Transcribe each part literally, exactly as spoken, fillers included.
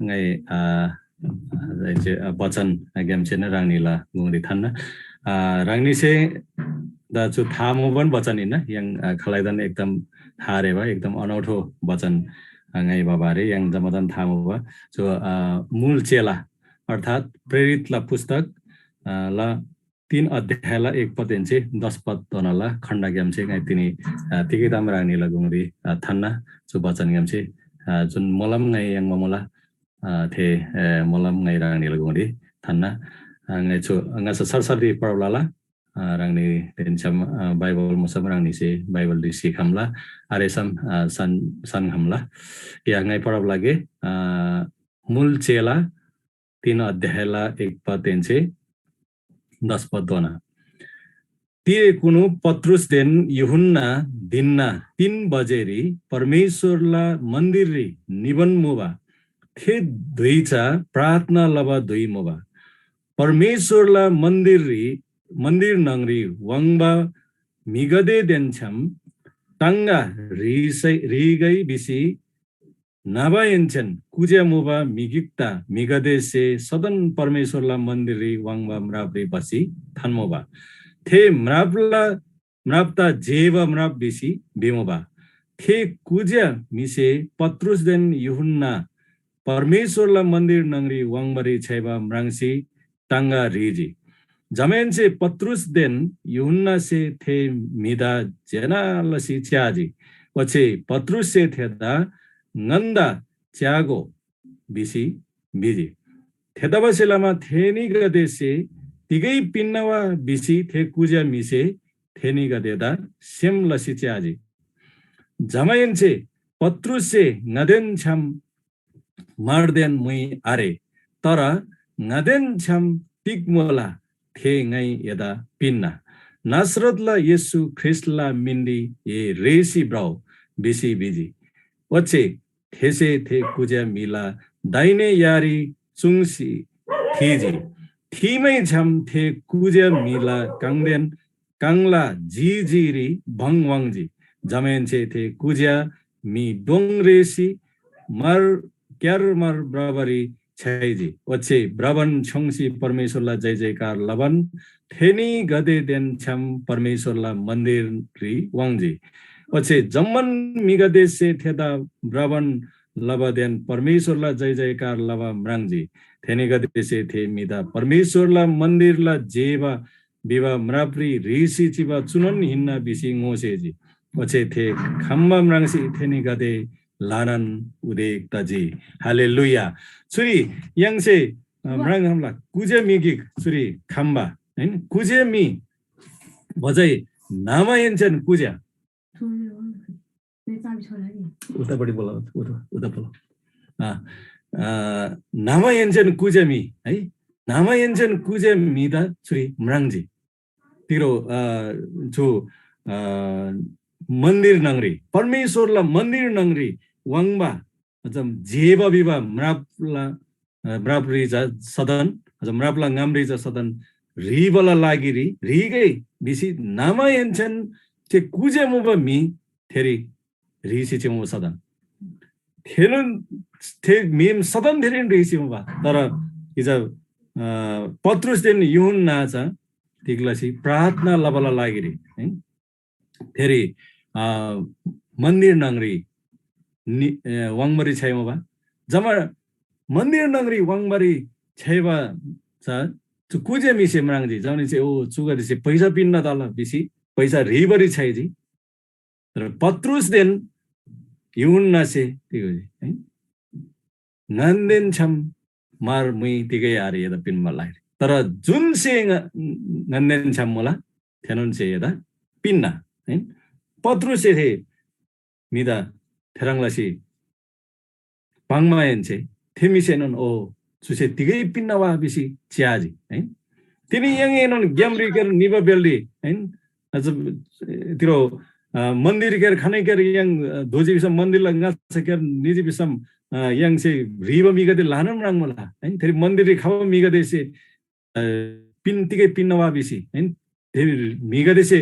ङाइ आ, आ, जे, आ, बचन ग्यामसेन ह्राङनीला गुङरी थान्‍ना। आ, ह्राङनीसे दा चु था मुबान बचन हिन्‍ना, य्‍हाङ, आ, खालैदान एकदम था आरेबा, एकदम अनौठो बचन, आ, ङाइ बाबा रे, य्‍हाङ जम्‍मादान था मुबा। चु, आ, मूल चेला अर्थात् प्रेरितला पुस्तक, आ, ला तीन अध्यायला एक पदहेन्‍से दस पदधोनाला खण्डग्‍यामसे ङाइ तिनी, आ, तिगै ताम ह्राङनीला गुङरी, आ, थान्‍ना चु बचनग्‍यामसे, आ, जुन मोलम ङाइ याङ्बा मुला, आ, थे, ए, मोलम ङाइ ह्राङनीला गुङरी थान्‍ना। आ, ङाइ छु, ङाच्‍छा सरसर्ती पढब लला, आ, ह्राङनीदेन छ्‌याम, आ, बाइबल मुसम ह्राङनीसे बाइबलरी सिखम्‍ला, आरेसम, आ, सन, सन्‍खम्‍ला। या, ङाइ पढब लागे, आ, मूल चेला तीन अध्यायला एक पदहेन्‍से दस पदधोना। तिरेकुनु पत्रुसदेन यूहन्‍ना धिनना तीन बजेरी परमेश्‍वरला मन्‍दिररी निबान मुबा। थे धुइ चा प्रार्थना लबा धुइ मुबा। परमेश्‍वरला मन्‍दिररी, मन्‍दिर न्‍हङरी वाङ्बा म्‍हिगदेदेन छ्‌याम टाङगा ह्रीसै, ह्रीगै भिसी न्‍हबाहेन्‍सेन कुज्‍या मुबा म्‍हि गिकदा म्‍हिगदेसे सदन परमेश्‍वरला मन्‍दिररी वाङ्बा म्रापरी भसी थान्‍मुबा। थे म्रापला, म्रापदा जेबा म्राप भिसी भिमुबा। थे कुज्‍या म्‍हिसे पत्रुसदेन यूहन्‍ना परमेश्‍वरला मन्‍दिर न्‍हङरी वाङ्बारी छ्‌याइबा म्राङ्सी टाङगा ह्रीजी। जमाहेन्‍से पत्रुसदेन यूहन्‍नासे थे म्‍हिदा ज्‍यना लसी च्‍याजी। ओच्‍छे पत्रुससे थेदा, "ङन्‍दा च्‍यागो," भिसी भिजी। थेतबासेलमा थेनीगदेसे तिगै पिन्‍ना वा भिसी थे कुज्‍या म्‍हिसे थेनीगदेदा सेम लसी च्‍याजी। जमाहेन्‍से पत्रुससे ङादेन छ्‌याम म्‍हरदेन मुइ आरे, तर ङादेन छ्‌याम तिग मुला थे ङाइ एदा पिन्‍ना। नासरतला येशू ख्रीष्‍टला मिनरी ए रेसी भ्रउ भिसी भिजी। ओच्‍छे थेसे थे कुज्‍या म्‍हिला दाहिने यारी चुङ्सी थीजी। थीमैछ्‌याम थे कुज्‍या म्‍हिला काङदेन काङला जी जीरी भङ वाङ्‌जी। जमाहेन्‍से थे कुज्‍या म्‍हि डोङ रेसी मर क्‍यार मर भ्रबारी छ्‌याइजी। ओच्‍छे भ्रबान छ्‌योङ्सी परमेश्‍वरला जयजयकार लबान थेनीगदेदेन छ्‌याम परमेश्‍वरला मन्‍दिररी वाङ्‌जी। ओच्‍छे जम्‍मान म्‍हिगदेसे थेदा भ्रबान लबादेन परमेश्‍वरला जयजयकार लबा म्राङ्जी। थेनीगदेसे थे म्‍हिदा परमेश्‍वरला मन्‍दिरला जेबा भिबा म्रापरी ह्रीसी चिबा चुनोन हिन्‍ना भिसी ङोसेजी। ओच्‍छे थे खम्‍बा म्राङ्सी थेनीगदे ल्‍हानान उदेक तजी। हालेलुया। चुरी य्‍हाङसे, अ, वा। म्राङ्‌खम्‍ला कुज्‍या म्‍हि गिक चुरी खम्‍बा, हैन? कुज्‍या म्‍हि बजै न्‍हमाहेन्‍सेन कुज्‍या। उतापट्टि बोला, उता, उता बोला। अ, अ, न्‍हमाहेन्‍सेन कुज्‍या म्‍हि, है? न्‍हमाहेन्‍सेन कुज्‍या म्‍हिदा चुरी म्राङ्जी। तिरो, अ, चु, अ, मन्‍दिर न्‍हङरी, परमेश्‍वरला मन्‍दिर न्‍हङरी वाङ्बा, मतलब, जेबा भिबा म्रापला, अ, म्रापरी चा सदन, मतलब, म्रापला ङामरी चा सदन ह्रीबाला लागिरी ह्रीगै भिसी न्‍हमाहेन्‍सेन थे कुज्‍या मुबा म्‍हि थेरी ह्रीसी चिमुबा सदन। थेनोन थे म्‍हिम सदन थेरीन ह्रीसी मुबा। तर इजा, अ, पत्रुसदेन यूहन्‍ना चा तिग लसी प्रार्थना लबाला लागिरी, है? थेरी, अ, मन्‍दिर न्‍हङरी नि-, अ, वाङ्बारी छ्‌याइमुबा। जमा मन्‍दिर न्‍हङरी वाङ्बारी छ्‌याइबा चा चु कुज्‍या म्‍हिसे म्राङ्जी। जमाहेन्‍से, "ओ, चुगदेसे पैसा पिन्‍ना तला," भिसी पैसा ह्रीबारी छ्‌याइजी। तर पत्रुसदेन यूहन्‍नासे तिग भिजी, है? ङन्‍देन छ्‌याम मार मुइ तिगै आरे एदा पिन्‍बा लागिरी। तर जुनसे ङ-, ङन्‍देन छ्‌याम मुला, थेनोनसे एदा पिन्‍ना, है? पत्रुससे थे म्‍हिदा थेह्रङ् लसी पाङ्माहेन्‍से थे म्‍हिसेनोन, "ओ, चुसे तिगै पिन्‍ना वा?" भिसी च्‍याजी, है। तिनी य्‍हाङएनोन ग्‍यामरीक्‍यार निबा बेलरी, है, अझ तिरो, अ, मन्‍दिरक्‍यार खनैक्‍यार य्‍हाङ, अ, दोजी भिसम, मन्‍दिरला ङाच्‍छाक्‍यार निजी भिसम, अ, य्‍हाङसे ह्रीबा म्‍हिगदे ल्‍हानान म्राङ्‌मुला, है। थेरी मन्‍दिररी खबा म्‍हिगदेसे, अ, पिन तिगै पिन्‍ना वा भिसी, है। थे म्‍हिगदेसे,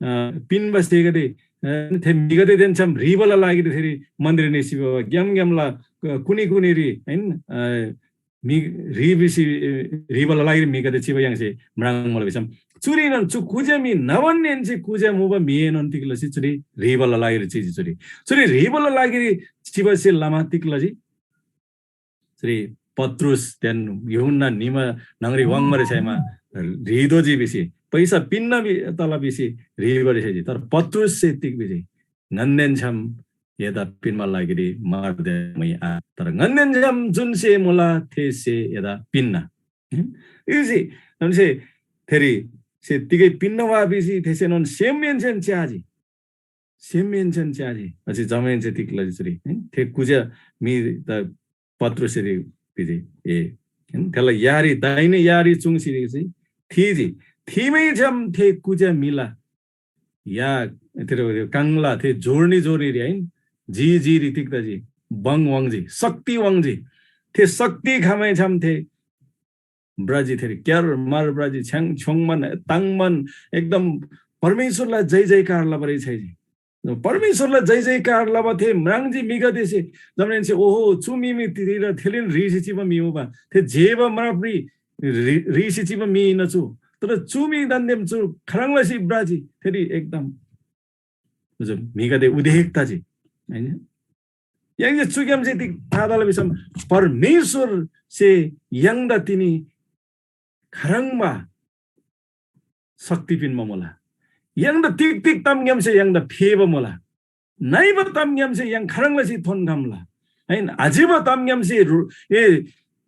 अ, पिन्‍बा स्‍हेगदे, अ, थे म्‍हिगदेदेन छ्‌याम ह्रीबाला लागिरी थेरी मन्‍दिर निसी भबा ग्‍याम ग्‍यामला अ, कुनी कुनीरी, हैन, अ, म्‍हि ह्री भिसी, अ, ह्रीबाला लागिरी म्‍हिगदे चिबा य्‍हाङसे म्राङ्मुला भिसम, चुरीनोन चु कुज्‍या म्‍हि न्‍हबानहेन्‍से कुज्‍या मुबा म्‍हिएनोन तिग लसी चुरी ह्रीबाला लागिरी चिजी चुरी। चुरी ह्रीबाला लागिरी चिबासे लमा तिग लजी? चुरी पत्रुसदेन यूहन्‍ना निमा न्‍हङरी वाङ्बारी छ्‌याइमा ह्रीदोजी भिसी, पैसा पिन्‍ना बि-, तला भिसी ह्रीबारी छ्‌याइजी। तर पत्रुससे तिग भिजी? ङन्‍देन छ्‌याम एदा पिन्‍बाला लागिरी मार्दे मुइ आ, तर ङन्‍देन छ्‌याम जुन स्‍हे मुला, थे स्‍हे एदा पिन्‍ना। इसी, जमाहेन्‍से थेरी स्‍हे तिगै पिन्‍ना वा भिसी थेसेनोन सेमहेन्‍सेन च्‍याजी। सेमहेन्‍सेन च्‍याजी। अझै जमाहेन्‍से तिग लजी चुरी? थे कुज्‍या म्‍हि त पत्रुससे भिजी, ए, थेला यारी, दाहिने यारी चुङ्सी भिजी, थीजी। थीमै छ्‌याम थे कुज्‍या म्‍हिला या, थे काङला थे जोर्नी जोर्नीरी, हैन, जी जीरी तिग तजी? बङ वाङ्जी, शक्ति वाङ्जी। थे शक्ति खमै छ्‌याम थे भ्रजी, थेरी क्‍यार मार भ्रजी, छ्‌याङ छ्‌योङ्‌मान, ताङ्‌मान, एकदम परमेश्‍वरला जय जयकार लबारी छ्‌याइजी। परमेश्‍वरला जय जयकार लबा थे म्राङ्जी म्‍हिगदेसे। जमाहेन्‍से, ओहो, चु म्‍हि मी तिरेर थेरीन ह्रीसी चिबा म्‍हि मुबा। थे जेबा म्रापरी ह्री-, ह्रीसी चिबा म्‍हि हिन्‍ना चु। तर चु म्‍हि दान्‍देम चु खाह्रङ् लसी भ्रजी? थेरी एकदम, बुझु, म्‍हिगदे उदेक तजी। हैन? य्‍हाङसे चुग्‍यामसे तिग था तला भिसम, परमेश्‍वरसे य्‍हाङदा तिनी खाह्रङ्बा शक्ति पिन्‍बा मुला? य्‍हाङदा तिग तिग तामग्‍यामसे य्‍हाङदा फेबा मुला? नइबा तामग्‍यामसे य्‍हाङ खाह्रङ् लसी थोन्‍खम्‍ला? हैन, आज्‍यबा तामग्‍यामसे रु-, ए,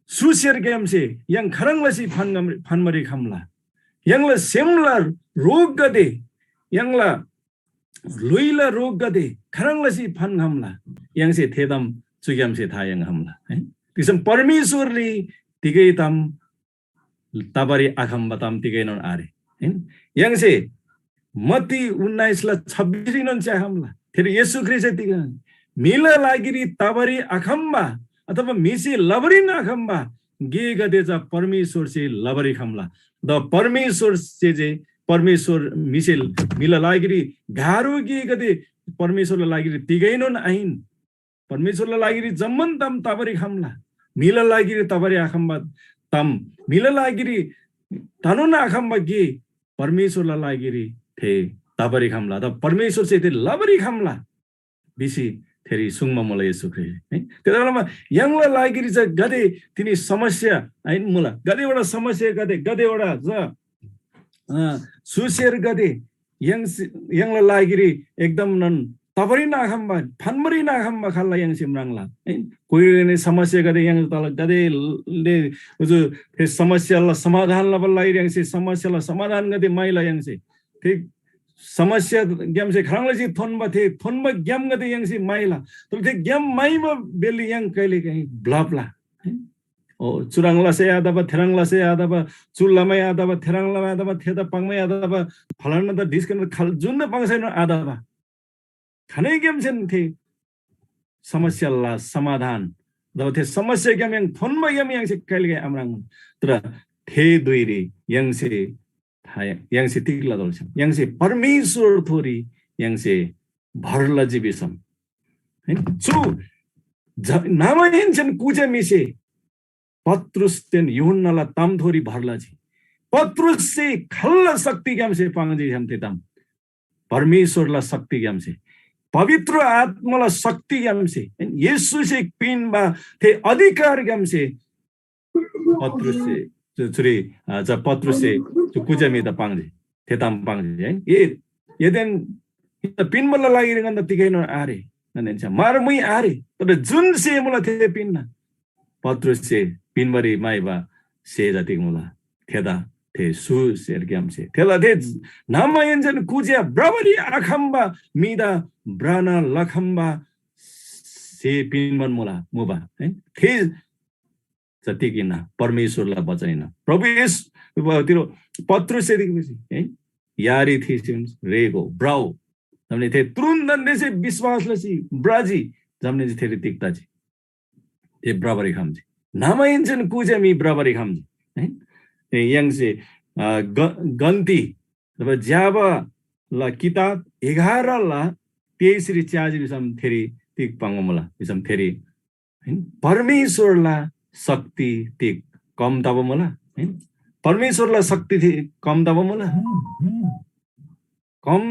सुसेरग्‍यामसे य्‍हाङ खाह्रङ् लसी फान्‍गम-, फान्‍बारी खम्‍ला? य्‍हाङला सेमला रोगगदे, य्‍हाङला ल्‍हुइला रोगगदे खाह्रङ् लसी फान्‍खम्‍ला? य्‍हाङसे थे ताम चुग्‍यामसे था याङ्‌खम्‍ला, है। तिसम परमेश्‍वररी तिगै ताम तबारी आखम्‍बा ताम तिगैनोन आरे। हैन? य्‍हाङसे मत्ती उन्नाइसला छब्बिसरीनोन च्‍याखम्‍ला। थेरी येशू ख्रीष्‍टसे तिग म्‍हिला लागिरी तबारी आखम्‍बा अथवा म्‍हिसे लबारीन आखम्‍बा गेगदे चा परमेश्‍वरसे लबारी खम्‍ला। द परमेश्‍वरसे जे परमेश्‍वर म्‍हिसे म्‍हिला लागिरी गाह्रो गेगदे परमेश्‍वरला लागिरी तिगैनोन आहिन। परमेश्‍वरला लागिरी जम्‍मान ताम तबारी खम्‍ला। म्‍हिला लागिरी तबारी आखम्‍बा ताम, म्‍हिला लागिरी तनोन आखम्‍बा गे परमेश्‍वरला लागिरी थे तबारी खम्‍ला। त परमेश्‍वरसे थे लबारी खम्‍ला भिसी थेरी सुङ्बा मुला येशू ख्रीष्‍ट, है। त्येतबासेलमा य्‍हाङला लागिरी चा गाते तिनी समस्या आहिन मुला। गातेवटा समस्या गाते, गातेवटा चा, अ, सुसेर गाते य्‍हाङ, य्‍हाङला लागिरी एकदम नन तबारी नाखम्‍बा, फान्‍बारी नाखम्‍बा खाल्‍ला य्‍हाङसे म्राङ्ला, है। कोइरेने समस्या गाते य्‍हाङ तला गाते ले उजु थे समस्याला समाधान लबाला लागिरी य्‍हाङसे समस्याला समाधान गाते माइला य्‍हाङसे। थे समस्याग्‍यामसे खाह्रङ् लसी थोन्‍बा, थे थोन्‍बा ग्‍यामगदे य्‍हाङसे माइला। तर थे ग्‍याम माइबा बेली य्‍हाङ कहिले काहीँ ब्‍लप्‍ला। ओ, चुह्रङ् लसे आतबा, थेह्रङ् लसे आतबा, चु लमै आतबा, थेह्रङ् लमै आतबा, थेदा पाङ्‌मै आतबा, फलाना त ढिस्कन खाल जुन त पाङ्सैनोन आतबा। खानैग्‍यामसेन थे समस्याला समाधान, जब थे समस्याग्‍याम य्‍हाङ थोन्‍बाग्‍याम य्‍हाङसे कहिलेकाहीँ आम्राङ्‌मुन। तर थे धुइरी य्‍हाङसे था, य्‍हाङसे तिग लतोःला? य्‍हाङसे परमेश्‍वरथोरी य्‍हाङसे भर लजी भिसम, है, चु ज-, न्‍हमाहेन्‍सेन कुज्‍या म्‍हिसे पत्रुसदेन यूहन्‍नाला तामथोरी भर लजी। पत्रुससे खाल्‍ला शक्तिग्‍यामसे पाङ्जी भिसम थे ताम? परमेश्‍वरला शक्तिग्‍यामसे, पवित्र आत्‍माला शक्तिग्‍यामसे, येशूसे पिन्‍बा थे अधिकारग्‍यामसे पत्रुससे चु-, चुरी, अ, चा पत्रुससे चु कुज्‍या म्‍हिदा पाङ्जी, थे ताम पाङ्जी, है। ए, एदेन पिन्‍बाला लागिरी ङन्‍दा तिगैनोन आरे, ङन्‍देन छ्‌याम मार मुइ आरे, तर जुन स्‍हे मुला थे पिन्‍ना। पत्रुससे पिन्‍बारी म्‍हाइबा स्‍हे चा तिग मुला, थेदा थे सुसेरग्‍यामसे, थेला थे न्‍हमाहेन्‍सेन कुज्‍या भ्रबारी आखम्‍बा म्‍हिदा भ्रना लखम्‍बा स्‍हे पिन्‍बान मुला, मुबा, है। थे चा तिग हिन्‍ना? परमेश्‍वरला वचन हिन्‍ना। प्रभु येशू, तिरो पत्रुससे तिग भिसी, है? यारी थिसी रेःगो, भ्रउ। जमाहेन्‍से थे तुरुन्‍तन थेसे विश्‍वास लसी भ्रजी, जमाहेन्‍से थेरी तिग तजी? थे भ्रबारी खम्‍जी। न्‍हमाहेन्‍सेन कुज्‍या म्‍हि भ्रबारी खम्‍जी। है? ए, य्‍हाङसे, अ, ग-, गन्‍ती, अथवा ज्‍याबाला किताब एघारला तेइसरी च्‍याजी भिसम थेरी तिग पाङ्बा मुला? भिसम थेरी परमेश्‍वरला शक्ति तिग कम तबा मुला? परमेश्‍वरला शक्ति कम तबा मुला? कम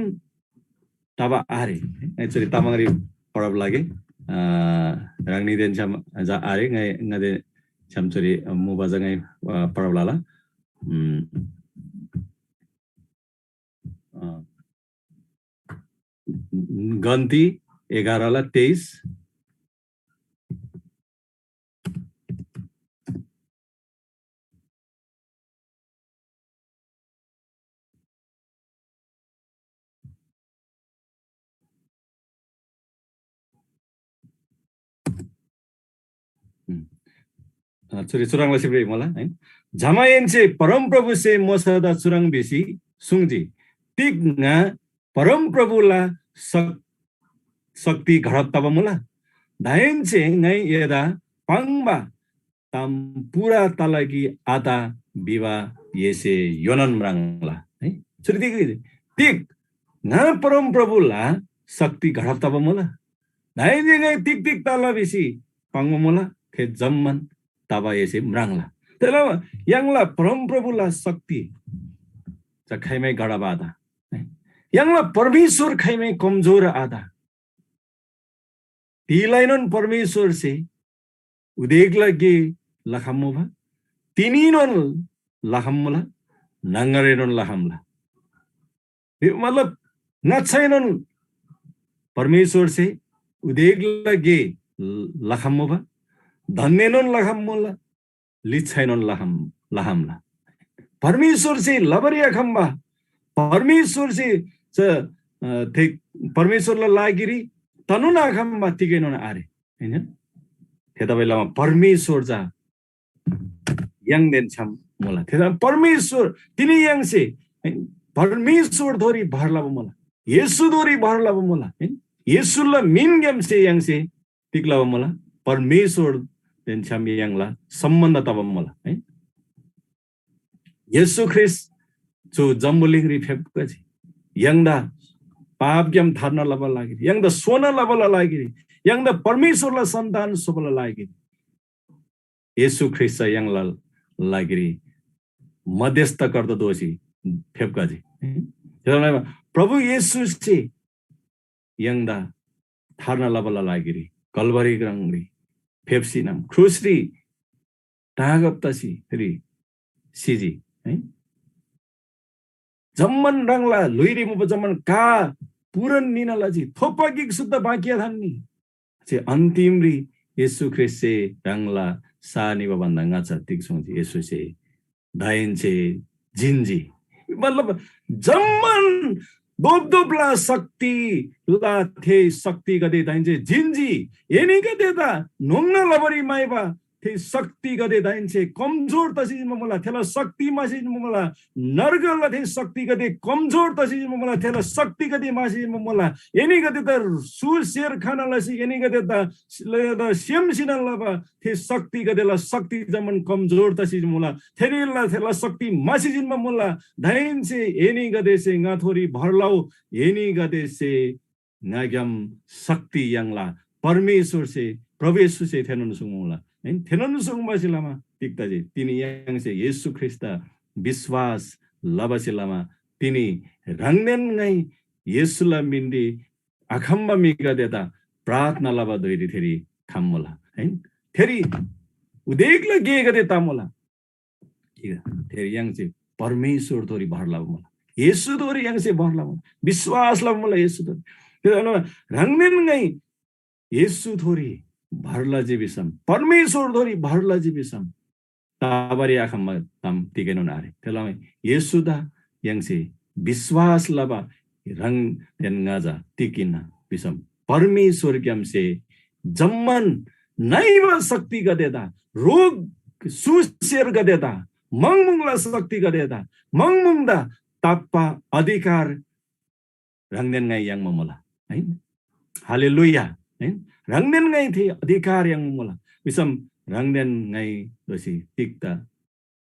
तबा आरे। ङाइ चुरी तामाङरी पढब लागे। ह्राङनीदेन छ्याम जा आरे, ङाइ ङादे छ्याम चुरी मुबा जा ङाइ पढब लाला। गन्ती एघारला तेइस। चुरी चुह्रङ् लसी भ्रिइ मुला है। जमाहेन्‍से परमप्रभुसे मोशादा चुह्रङ् भिसी सुङ्जी, तिग ङा परमप्रभुला शक् शक्ति घडब तबा मुला? दाहेन्‍से ङाइ एदा पाङ्बा ताम पूरा तला कि आत भिबा एसे योनान म्राङ्ला है। चुरी तिग तिग ङा परमप्रभुला शक्ति घडब तबा मुला? दाहेन्‍से ङाइ तिग तिग तला भिसी पाङ्बा मुला, थे जम्‍मान तबा एसे म्राङ्ला। थेला य्‍हाङला परमप्रभुला शक्ति चा खाइमै घडब आत। य्‍हाङला परमेश्‍वर खाइमै कमजोर आत। तिलाएनोन परमेश्‍वरसे उदेकला गे लखम्‍मुबा, तिनीनोन लखम्‍मुला, न्‍हङगरएनोन लखम्‍ला। मतलब ङाच्‍छाएनोन परमेश्‍वरसे उदेकला गे लखम्‍मुबा, धन्‍यनोन लखम्‍मुला, लिच्‍छाएनोन लखम लखम्‍ला। परमेश्‍वरसे लबारी आखम्‍बा, परमेश्‍वरसे च थे परमेश्‍वरला लागिरी तनोन आखम्‍बा तिगैनोन आरे। थेतबासेलमा परमेश्‍वर चा य्‍हाङदेन छ्‌याम मुला। थेतबासेलमा परमेश्‍वर तिनी य्‍हाङसे परमेश्‍वरथोरी भर लबा मुला, येशूथोरी भर लबा मुला। येशूला मिनग्‍यामसे य्‍हाङसे तिग लबा मुला? परमेश्‍वरदेन छ्‌याम य्‍हाङला सम्‍बन्‍ध तबा मुला है। येशू ख्रीष्‍ट चु जम्‍बुलिङरी फेप्‍खजी, य्‍हाङदा पापग्‍याम थार्ना लबाला लागिरी, य्‍हाङदा सोना लबाला लागिरी, य्‍हाङदा परमेश्‍वरला सन्‍तान स्‍होबाला लागिरी येशू ख्रीष्‍ट चा य्‍हाङला लागिरी मध्यस्थकर्ता दोसी फेप्‍खजी। थेतबासेलमा प्रभु येशूसे य्‍हाङदा थार्ना लबाला लागिरी कलवरी ग्राङरी फेप्‍सीनम क्रुसरी टाँगब तसी फेरि सिजी है। जम्‍मान ह्राङला ल्‍हुइरी मुबा जम्‍मान का पूरण निना लजी, थोप्पा गिक सुद्धा बाँकी आथान्‍नी। चे अन्तिमरी येशू ख्रीष्‍टसे ह्राङला सा निबा भन्‍दा ङाच्‍छा तिग सुङ्जी? येशूसे दाहेन्‍से जिन्‍जी। मतलब जम्‍मान दोपदोपला शक्तिला थे शक्तिगदे दाहेन्‍से जिन्‍जी। एनीगदेदा न्‍होङ्ना लबारी म्‍हाइबा थे शक्तिगदे दाहेन्‍से कमजोर तसी जिन्‍बा मुला, थेला शक्ति म्‍हासी जिन्‍बा मुला, नर्गला थे शक्तिगदे कमजोर तसी जिन्‍बा मुला, थेला शक्तिगदे म्‍हासी जिन्‍बा मुला। एनीगदेदा सुसेर खाना लसी एनीगदेदा ल-, ल-, सेम सिना लबा थे शक्तिगदेला शक्ति जम्‍मान कमजोर तसी जिन्‍बा मुला। थेनीला थेला शक्ति म्‍हासी जिन्‍बा मुला। दाहेन्‍से एनीगदेसे ङाथोरी भर लउ, एनीगदेसे ङाग्‍याम शक्ति याङ्ला। परमेश्‍वरसे, प्रभु येशूसे थेनोन सुङ्मुला। है, थेनोन सुङ्बासे लमा तिग तजी? तिनी य्‍हाङसे येशू ख्रीष्‍टदा विश्‍वास लबासे लमा तिनी ह्राङदेन ङाइ येशूला मिनरी आखम्‍बा म्‍हिगदेदा प्रार्थना लबा धुइरी थेरी खम्‍मुला। है, थेरी उदेकला गेगदे तमुला। ठीक है? थेरी य्‍हाङसे परमेश्‍वरथोरी भर लबा मुला। येशूथोरी य्‍हाङसे भर लबा मुला। विश्‍वास लबा मुला येशूथोरी। थेतबासेलमा ह्राङदेन ङाइ येशूथोरी भर लजी भिसम, परमेश्‍वरथोरी भर लजी भिसम, तबारी आखम्‍बा ताम तिगैनोन आरे। थेतबासेलमा येशूदा य्‍हाङसे विश्‍वास लबा ह्राङदेन ङा चा तिग हिन्‍ना भिसम, परमेश्‍वरग्‍यामसे जम्‍मान नइबा शक्तिगदेदा, रोग सुसेरगदेदा, मङमुङला शक्तिगदेदा, मङमुङदा ताप्‍बा अधिकार ह्राङदेन ङाइ याङ्बा मुला, है। हालेलुया, है। ह्राङदेन ङाइ थे अधिकार याङ्बा मुला। भिसम ह्राङदेन ङाइ दोःसी तिग्‍दा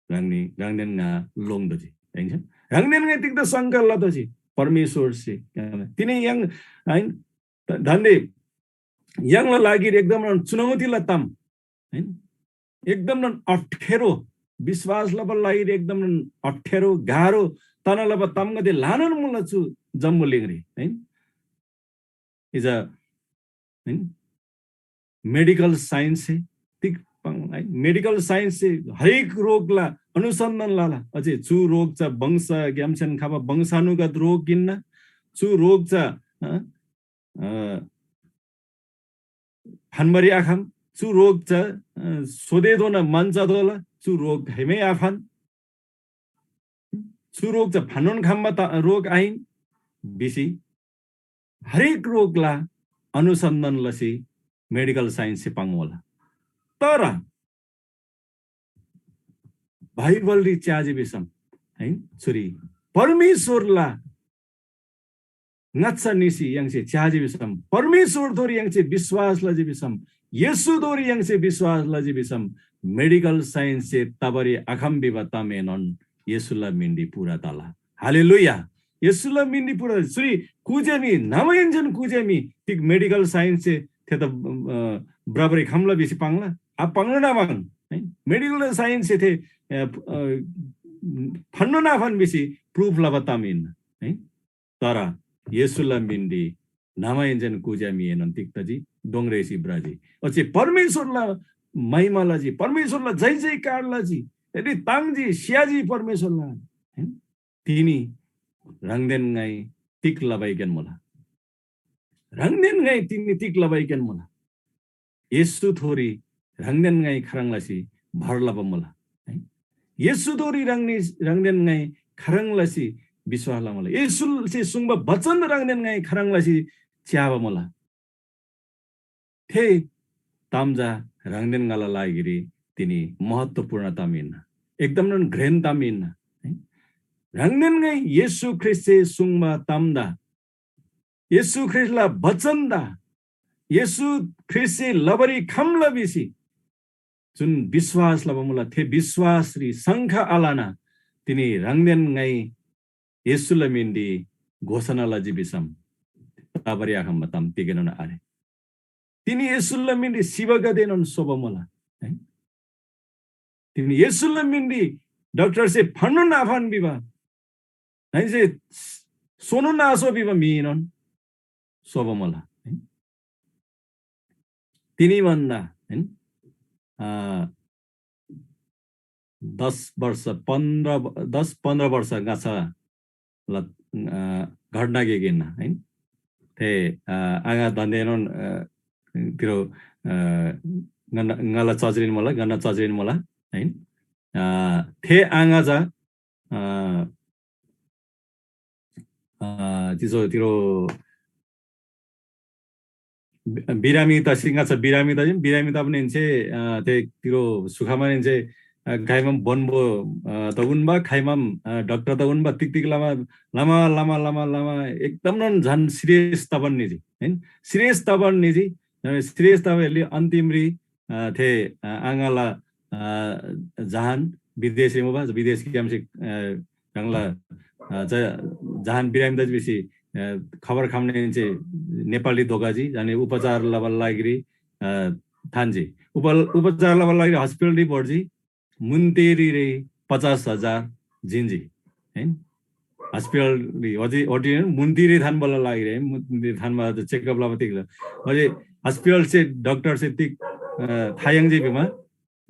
ह्राङनी, ह्राङदेन ङा लोङ्‌तोःजी, है। ह्राङदेन ङाइ तिग्‍दा शङ्का लतोःजी? परमेश्‍वरसे तिनी य्‍हाङ, है, दान्‍दे य्‍हाङला लागिरी एकदम चुनौतीला ताम, है। एकदमनोन अप्ठ्यारो, विश्वास लबाला लागि एकदमनोन अप्ठ्यारो, गाह्रो तना लबा तामगदे ल्‍हानान मुला चु जम्‍बुलिङरी, है। इजा, है, मेडिकल साइन्स से तिग पाङ, है, मेडिकल साइन्स से हरेक रोगला अनुसन्धान लाला। अझै चु रोग चा वंशग्‍यामसेन खबा वंशानुगत रोग हिन्‍ना। चु रोग चा, अ, अ, फान्‍बारी आखम, चु रोग चा, अ, सोधेधोना मान चतोःला, चु रोग खाइमै आफान। चु रोग चा फान्‍नोन खम्‍बा त-, रोग आहिन भिसी हरेक रोगला अनुसन्धान लसी मेडिकल साइन्स से पाङ्‌मुला। तर बाइबलरी च्‍याजी भिसम, है, चुरी परमेश्‍वरला ङाच्‍छा निसी य्‍हाङसे च्‍याजी भिसम, परमेश्‍वरथोरी य्‍हाङसे विश्‍वास लजी भिसम, येशूथोरी य्‍हाङसे विश्‍वास लजी भिसम, मेडिकल साइन्स से तबारी आखम भिबा तामएनोन येशूला मिनरी पूरा तला। हालेलुया। येशूला मिनरी पूरा, चुरी कुज्‍या मी, न्‍हमाहेन्‍सेन कुज्‍या मी, तिग मेडिकल साइन्स से थे त, अ, बराबरी खम्‍ला भिसी पाङ्ला? आ, पाङ्ला ना पाङ्ला? है? मेडिकल साइन्स से थे, अ, अ, फन्‍नु ना फन भिसी प्रुफ लबा ताम हिन्‍ना, है? तर येशूला मिनरी न्‍हमाहेन्‍सेन कुज्‍या मीएनोन तिग तजी? डोङ रेसी भ्रजी। ओच्‍छे परमेश्‍वरला महिमा लजी, परमेश्‍वरला जय जयकार लजी। यदि ताङ्जी, स्‍याजी परमेश्‍वरला, है? तिनी ह्राङदेन ङाइ तिग लबाइकेन मुला? ह्राङदेन ङाइ तिनी तिग लबाइकेन मुला? येशूथोरी ह्राङदेन ङाइ खाह्रङ् लसी भर लबा मुला? है? येशूथोरी ह्राङनी, ह्राङदेन ङाइ खाह्रङ् लसी विश्‍वास लमुला? येशूसे सुङ्बा वचन ह्राङदेन ङाइ खाह्रङ् लसी च्‍याबा मुला? थे ताम चा ह्राङदेन ङाला लागिरी तिनी महत्त्वपूर्ण ताम हिन्‍ना, एकदमनोन घ्रेन ताम हिन्‍ना, है? ह्राङदेन ङाइ येशू ख्रीष्‍टसे सुङ्बा तामदा, येशू ख्रीष्‍टला बचनदा, येशू ख्रीष्‍टसे लबारी खम्‍ला भिसी जुन विश्‍वास लबा मुला, थे विश्‍वासरी शङ्का आलना तिनी ह्राङदेन ङाइ येशूला मिनरी घोषणा लजी भिसम तबारी आखम्‍बा ताम तिगेनोन आरे। तिनी येशूला मिनरी सिबागदेएनोन सोबा मुला, है? तिनी येशूला मिनरी डाक्‍टरसे फन्‍नु नाफान भिबा, दाहेन्‍से सोनु नासो भिबा म्‍हिएनोन सोबा मुला, है? तिनी भन्‍दा, है, अ, दस वर्ष, पन्ध्र, दस पन्ध्र वर्ष ङाच्‍छा ल-, अ, घटना गिक हिन्‍ना, है। थे, अ, आङा दान्‍देएनोन, अ, तिरो, अ, ङन्‍ना, ङाला चजरीन मुला, ङन्‍ना चजरीन मुला, है। अ, थे आङा चा, अ, अ, तिजो तिरो बि-, बिरामी तसी ङाच्‍छा बिरामी तजी, बिरामी तबा निन्‍से, अ, थे तिरो सुखमा निन्‍से, अ, खाइमाम बोन्‍बो, अ, त उन्‍बा, खाइमाम, अ, डाक्‍टर त उन्‍बा, तिग तिग लमा, लमा, लमा, लमा, लमा, एकदमनोन झन सिरियस तबान निजी, हैन? सिरियस तबान निजी, जब सिरियस तबाले अन्तिमरी, अ, थे, अ, आङाला, अ, जहान विदेशरी मुबा, विदेशग्‍यामसे, अ, ह्राङला, अ, ज-, जहान बिरामी तजी भिसी, अ, खबर खम्‍नेन्‍से नेपालरी धोकाजी, अनि उपचार लबाला लागिरी, अ, थान्‍जी। उप-, उपचार लबाला लागिरी हस्पिटलरी भर्जी, मुन्‍तेरीरी पचास हजार जिन्‍जी। हैन? हस्पिटलरी, ओजी, ओटी मुन्‍तेरी थान्‍बाला लागिरी, है, मुन्‍तेरी थान्‍बा त चेकअप लबा तिग ल। ओजी हस्पिटलसे, डाक्‍टरसे तिग, अ, था याङ्जी भिमा,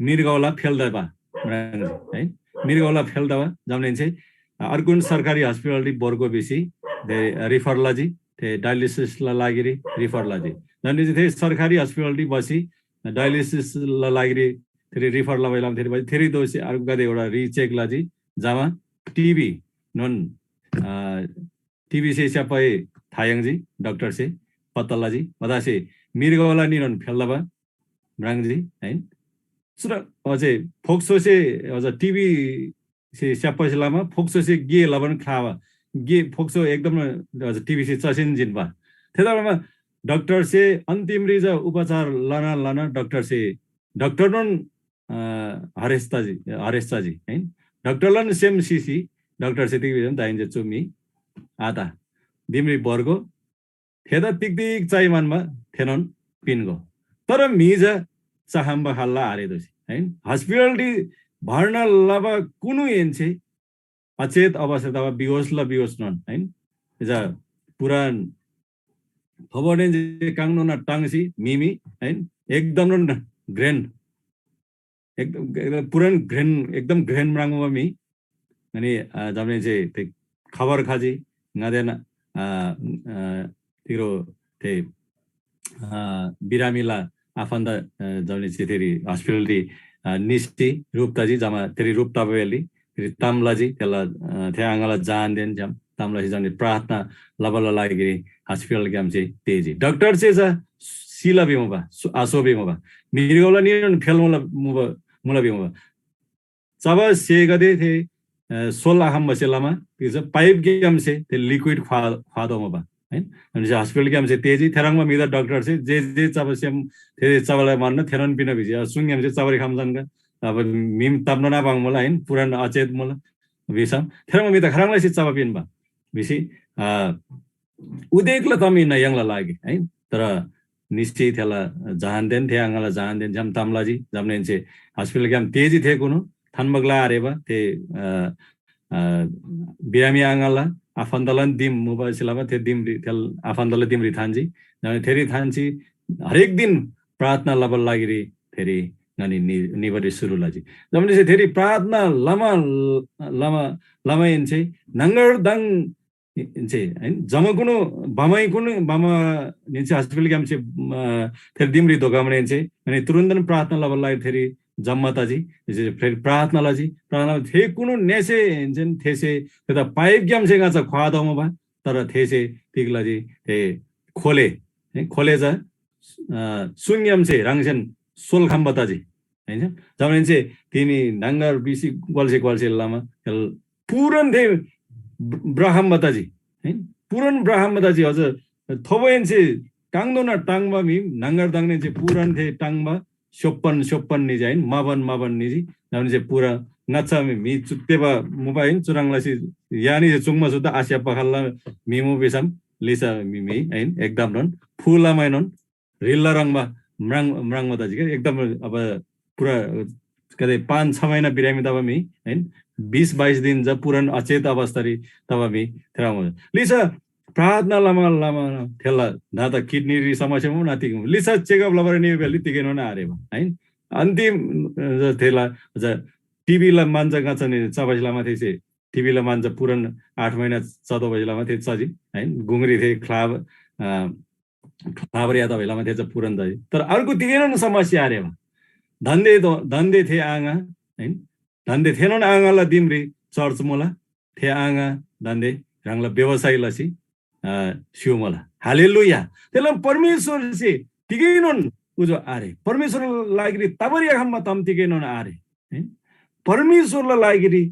मृगौला फेल तबा म्राङ्जी, है। मृगौला फेल तबा जमाहेन्‍से अर्गुन सरकारी हस्पिटलरी भर्को भिसी थे रिफर लजी, थे डायलिसिसला लागिरी रिफर लजी। जमाहेन्‍से थे सरकारी हस्पिटलरी बसी डायलिसिसला लागिरी थेरी रिफर लबाइलाम थेरी बसी थेरी दोसी अर्गुगदे एउटा रिचेक लजी, जमा टिबी नोन, अ, टिबीसे स्‍याप्‍पै था याङ्जी, डाक्‍टरसे पत्ता लजी, बतासे मृगौला निनोन फेल तबा म्राङ्जी, है। सुर अझै फोक्सोसे, अझ टिबीसे स्‍याप्‍बासे लमा फोक्सोसे गे लबान ख्‍लाबा, गे फोक्सो एकदम अझ टिबीसे चसेन जिन्‍बा। थेतबामा डाक्‍टरसे अन्तिमरी चा उपचार लना लना डाक्‍टरसे, डाक्‍टरनोन, अ, हरेस तजी, हरेस तजी, है। डाक्‍टरलान सेम सिसी डाक्‍टरसे तिग भिजम दाइन्‍जे चु मी आता दिमरी भर्गो थेदा तिग तिग चाइ म्‍हन्‍बा थेनोन पिन्‍गो। तर म्‍हि चा चाहम्बा खाल्ला आरे दोसी है। हस्पिटलरी भर्ना लबा कुनु एन्से अचेत अवस्था तबा बिहोसला बिहोसनोन है। इजा पुरान थोबोडेन जे काङनोना टाङसी मिमी है, एकदम नोन ग्रेन, एकदम, एकदम पुरान ग्रेन, एकदम ग्रेन म्राङ्बा मी। अनि जमने जे ते खबर खाजी ङादेन तिरो ते बिरामीला आफन्द जमने जे तेरी हस्पिटलरी निस्ती रूप तजी जमा तेरी रूप तबेली तेरी ताम लजी तेला थे आङाला जानदेन जम ताम लजी जमने प्रार्थना लबला लागिरी हस्पिटल ग्याम चाहिँ तेजी। डाक्टर चाहिँ जा सिला बिमुबा, आसो बिमुबा, मिर्गौला निरन फेल मुला मुबा, मुला बिमुबा। चबा सेगदे थे सोल आखम्बसे लमा तिग्छ पाइप ग्यामसे थे लिक्विड ख्वा ख्वादो मुबा है। अनि हस्पिटल ग्यामसे तेजी थेरङमा मिदा डाक्टर से जे जे चबा सेम थे चबाला मान्न थेरन पिन भिजी। सुङ ग्यामसे चबरी खम्जन का अब मिम ताप्न ना बाङ मुला है, पुरान अचेत मुला भिसम थेरङमा मिदा खरङलाई से चबा पिन बा भिसी उदेकला तम हिन्‍ना य्‍हाङला लागि है। तर निश्‍चित थेला जहानदेन थे आङाला जहानदेन छ्‌याम ताम लजी। जमाहेन्‍से हस्पिटल ग्‍याम तेजी थे कुनु थान्‍बा ग्‍ला आरेबा थे अ, अ, बिरामी आङाला आफन्‍दालान दिम मुबा सिलाबा थे दिमरी थे आफन्‍दाला दिमरी थान्‍जी। जमाहेन्‍से थेरी थान्‍सी हरेक दिन प्रार्थना लबाला लागिरी थेरी ङनी नि-, निबारी सुरु लजी। जमाहेन्‍से थेरी प्रार्थना लमा लमा लमाहेन्‍से न्‍हङगरदङ इन्‍से, हैन? जमाकुनु बमाइकुनु बमा निन्‍से हस्पिटल ग्‍यामसे, अ, थेरी दिमरी धोकामने इन्‍से, अनि तुरुन्‍तन प्रार्थना लबाला लागि थेरी जम्‍मा तजी। इन्‍से फेरि प्रार्थना लजी। प्रार्थना थे कुनु नेसे इन्‍सेन थेसे थेदा पाइप ग्‍यामसे ङाचा ख्‍वादमुबा, तर थेसे तिग लजी, थे खोले, है, खोले चा, अ, सुङग्‍यामसे ह्राङसेन सोल्‍खम्‍बा तजी। हैन? जमाहेन्‍से तिनी न्‍हङगर बिसी ग्‍वाल्‍से ग्‍वाल्‍से लमा थेल पुरन थे ब्र-, ब्रखम्‍बा तजी। हैन? पुरन ब्रखम्‍बा तजी। अझ थोबोहेन्‍से टाङदोना टाङबा मी न्‍हङगर दङनेन्‍से पुरन थे टाङबा स्‍योप्‍पन स्‍योप्‍पन निजी, हैन? माबन माबन निजी। जमाहेन्‍से पुरा ङाच्‍छा मी, मी चुत्तेबा मुबा, हैन? चुह्रङ् लसी यानी चुङ्मा सुद्धा आस्‍याप्‍बा खल्‍ला मी मु भिसम लिसा मी, मी, हैन? एकदमनोन फुलामैनोन रिल्‍ला ह्रङ्‌बा म्राङ-, म्राङ्बा तजी क्या। एकदम अब पुरा कतै पाँच छ महिना बिरामी तबा मी, हैन? बिस बाइस दिन चा पुरान अचेत अवस्थारी तबा मी थेह्रङ्बा। लिसा प्रार्थना लमा, लमा थेला ना त किडनीरी समस्या मु ना तिग मु। लिसा चेकअप लबारी निबा बेली तिगेनोन आरेबा, हैन? अन्तिम, अ, थेला, अझ टिबीला मान्‍जा गाँचा नि चबासी लमा थेसे टिबीला मान्‍जा पुरान आठ महिना चतोबासी लमा थे चजी, हैन? गुङरी थे ख्लाब, अ, ख्लाबर यादव हिलामा थे चा पुरन तजी। तर अर्को तिगेनोन समस्या आरेबा। धन्‍दे दो-, धन्‍दे थे आङा, हैन? धन्‍दे थेनोन आङाला दिमरी चर्च मुला, थे आङा धन्‍दे ह्राङला व्यवसाय लसी, अ, स्‍यु मुला। हालेलुया। तेला परमेश्‍वरसे तिगेनोन उजो आरे। परमेश्‍वरला लागिरी तबारी आखम्‍बा ताम तिगेनोन आरे। है? परमेश्‍वरला लागिरी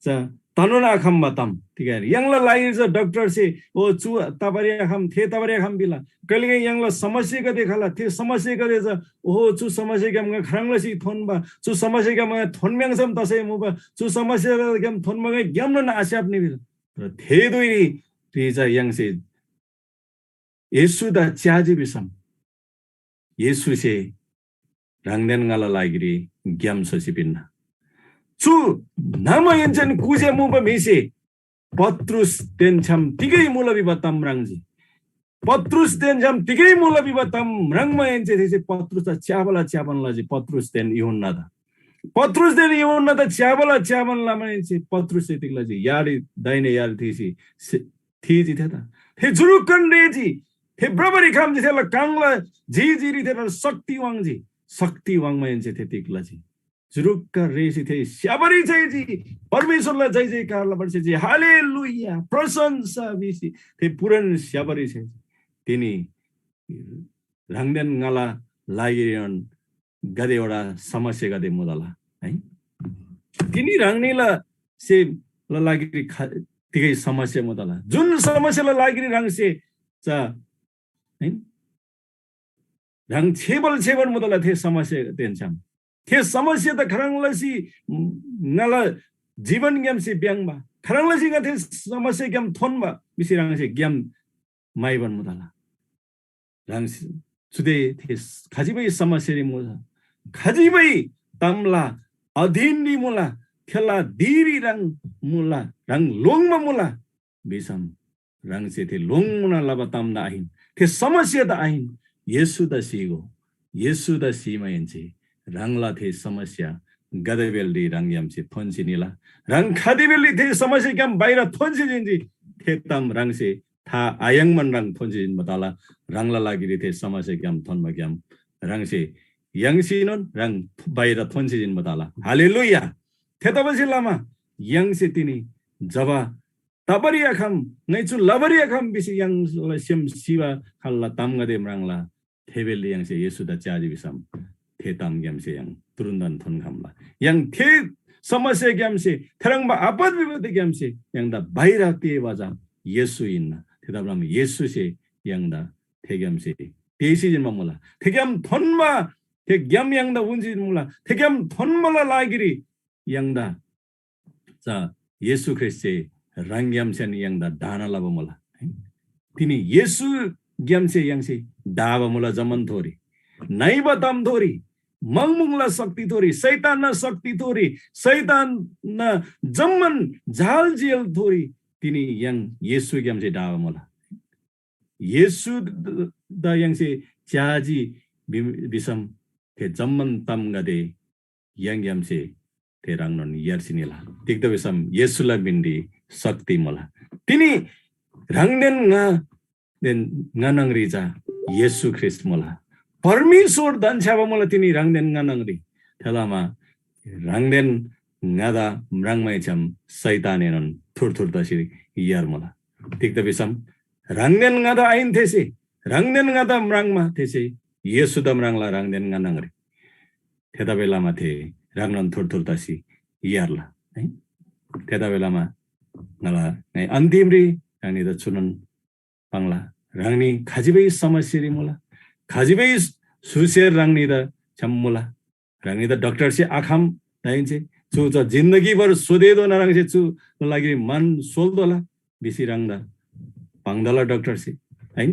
चा तनोन आखम्‍बा ताम तिगै आरे। य्‍हाङला लागिरी चा डाक्टरसे, "ओ, चु तबारी आखम, थे तबारी आखम," भिला। कहिलेकाहीँ य्‍हाङला समस्यागदे खला, थे समस्यागदे चा, "ओहो, चु समस्याग्‍याम ङा खाह्रङ् लसी थोन्‍बा? चु समस्याग्‍याम ङा थोन्‍म्‍याङ्सम तसै मुबा? चु समस्याग्‍याम थोन्‍बा ङा ग्‍यामनोन आस्‍याप्‍नी," भिला। तर थे धुइरी चा य्‍हाङसे येशूदा च्‍याजी भिसम येशूसे ह्राङदेन ङाला लागिरी ग्‍याम स्‍होसी पिन्‍ना। चु न्‍हमाहेन्‍सेन कुज्‍या मुबा म्‍हिसे पत्रुसदेन छ्‌याम तिगै मुला भिबा ताम म्राङ्जी। पत्रुसदेन छ्‌याम तिगै मुला भिबा ताम म्राङ्माहेन्‍से थेसे पत्रुसदा च्‍याबाला च्‍याबान लजी, पत्रुसदेन यूहन्‍नादा। पत्रुसदेन यूहन्‍नादा च्‍याबाला च्‍याबान लमाहेन्‍से पत्रुससे तिग लजी? यारी, दाहिने यारी थीसी से-, थीजी थेदा। थे जुरुक्‍कन रेःजी। थे भ्रबारी खम्‍जी, थेला काङला झिझिरी थेदा शक्ति वाङ्‌जी। शक्ति वाङ्माहेन्‍से थे तिग लजी? जुरुक्‍क रेःसी थे स्‍याबारी छ्‌याइजी। परमेश्‍वरला जय जयकार लबारी छ्‌याइजी। हालेलुया, प्रशंसा भिसी थे पुरान स्‍याबारी छ्‌याइजी। तिनी ह्राङदेन ङाला लागिरीनोन गातेवटा समस्यागदे मुतला है। तिनी ह्राङनीला से ल लागिरी खा-, तिगै समस्या मुतला। जुन समस्याला लागिरी ह्राङसे चा है, ह्राङ छेबल छेबल मुतला थे समस्या तेन्‍छ्‌याम। थे समस्या त खाह्रङ् लसी ङाला जीवनग्‍यामसे भ्‍याङ्‍बा, खाह्रङ् लसी ङा थे समस्याग्‍याम थोन्‍बा भिसी ह्राङसे ग्‍याम म्‍हाइबान मुतला। ह्राङ चुदे थे खजिबै समस्यारी मुला। खजिबै तामला अधीनरी मुला, थेला धिरी ह्राङ मुला, ह्राङ लोङ्‌बा मुला भिसम, ह्राङसे थे लोङ्‌मुना लबा तामदा आहिन, थे समस्यादा आहिन, येशूदा स्‍हीगो। येशूदा स्‍हीमाहेन्‍से ह्राङला थे समस्या गदेबेलरी ह्राङग्‍यामसे थोन्‍सी निला। ह्राङ खदेबेलरी थे समस्याग्‍याम बाहिर थोन्‍सी जिन्‍जी, थे ताम ह्राङसे था आयाङ्‌मान ह्राङ थोन्‍सी जिन्‍बा तला। ह्राङला लागिरी थे समस्याग्‍याम थोन्‍बाग्‍याम ह्राङसे य्‍हाङसीनोन ह्राङ बाहिर थोन्‍सी जिन्‍बा तला। हालेलुया। थेतबासेलमा य्‍हाङसे तिनी जब तबारी आखम, ङाइ चु लबारी आखम भिसी य्‍हाङला सेम सिबा खाल्‍ला तामगदे म्राङ्ला। थे बेलरी य्‍हाङसे येशूदा च्‍याजी भिसम थे तामग्‍यामसे य्‍हाङ तुरुन्‍तन थोन्‍खम्‍ला। य्‍हाङ थे समस्याग्‍यामसे, थेह्रङ्बा आपत विपत्तिग्‍यामसे य्‍हाङदा बाहिर तेःबा चा येशू हिन्‍ना। थेतबासेलमा येशूसे य्‍हाङदा थेग्‍यामसे तेःसी जिन्‍बा मुला। थेग्‍याम थोन्‍बा, थेग्‍याम य्‍हाङदा उन्‍सी जिन्‍बा मुला। थेग्‍याम थोन्‍बाला लागिरी य्‍हाङदा चा येशू ख्रीष्‍टसे ह्राङग्‍यामसेन य्‍हाङदा ढाना लबा मुला। तिनी येशूग्‍यामसे य्‍हाङसे ढाबा मुला जम्‍मान थोरी। नइबा ताम थोरी, मङमुङला शक्ति थोरी, शैतानना शक्ति थोरी, शैतानना जम्‍मान जाल जेल थोरी तिनी य्‍हाङ येशूग्‍यामसे ढाबा मुला। येशूदा य्‍हाङसे च्‍याजी भि-, भिसम थे जम्‍मान तामगदे य्‍हाङग्‍यामसे थे ह्राङनोन यार्सी निला। तिग्‍दा भिसम येशूला मिनरी शक्ति मुला। तिनी ह्राङदेन ङादेन ङा न्‍हङरी चा येशू ख्रीष्‍ट मुला। परमेश्‍वर धन्‍छ्‌याबा मुला तिनी ह्राङदेन ङा न्‍हङरी। थेतबासेलमा ह्राङदेन ङादा म्राङ्मैछ्‌याम शैतानएनोन थुरथुर तसी यार्मुला। तिग्‍दा भिसम ह्राङदेन ङादा आहिन थेसे, ह्राङदेन ङादा म्राङ्मा थेसे येशूदा म्राङ्ला ह्राङदेन ङा न्‍हङरी। थेतबासेलमा थे ह्राङनोन थुरथुर तसी यार्ला है। थेतबासेलमा ङाला ङाइ अन्तिमरी ह्राङनीदा चुनोन पाङ्ला, ह्राङनी खजिबै समस्यारी मुला, खजिबै सुसेर ह्राङनीदा छ्‌याम मुला, ह्राङनीदा डाक्‍टरसे आखम, दाहेन्‍से चु चा जिन्दगीभर सोधेधोना ह्राङसे चु लागिरी मान सोल्‍तोःला भिसी ह्राङदा पाङ्तला डाक्‍टरसे, है।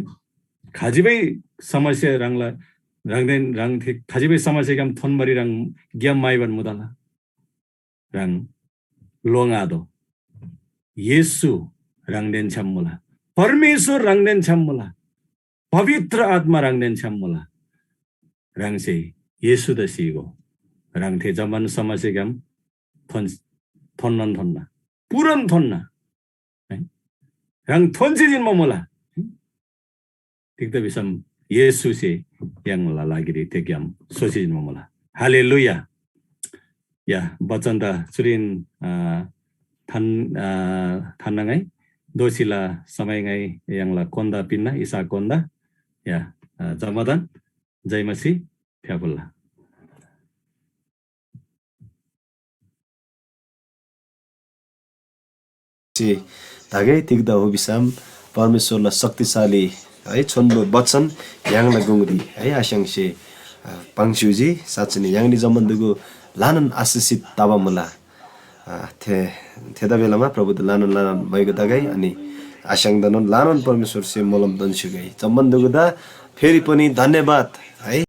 खजिबै समस्या ह्राङला, ह्राङदेन ह्राङ थे खजिबै समस्याग्‍याम थोन्‍बारी ह्राङ ग्‍याम म्‍हाइबान मुतला। ह्राङ लोङ्‌आतोः। येशू ह्राङदेन छ्‌याम मुला। परमेश्‍वर ह्राङदेन छ्‌याम मुला। पवित्र आत्‍मा ह्राङदेन छ्‌याम मुला। ह्राङसे येशूदा स्‍हीगो। ह्राङ थे जम्‍मान समस्याग्‍याम थोन-, थोन्‍नोन थोन्‍ना। पूरान थोन्‍ना। है? ह्राङ थोन्‍सी जिन्‍बा मुला। तिग्‍दा भिसम येशूसे य्‍हाङला लागिरी थेग्‍याम सोसी जिन्‍बा मुला। हालेलुया। या, बचन त चुरीन, आ, थान, आ, थान्‍ना ङाइ दोःसीला समय ङाइ य्‍हाङला कोन्‍दा पिन्‍ना, इसहाक कोन्‍दा। या, आ, जम्‍मादान जय मसीह फ्‍याफुल्‍ला। से धागै तिग्‍दा हो भिसम परमेश्‍वरला शक्तिशाली है छोन्‍बो वचन य्‍हाङला गुङरी है आस्‍याङसे, अ, पाङ्स्‍युजी। साँच्‍चीनै य्‍हाङनी जम्‍मान दुगु ल्‍हानान आशिषित तबा मुला। अ, थे-, थेतबेलामा प्रभुदा ल्‍हानान ल्‍हानान भइगो तगै अनि आस्‍याङदानोन ल्‍हानान परमेश्‍वरसे मोलम दोन्‍स्‍युगै। जम्‍मान दुगुदा फेरि पनि धन्‍यवाद है।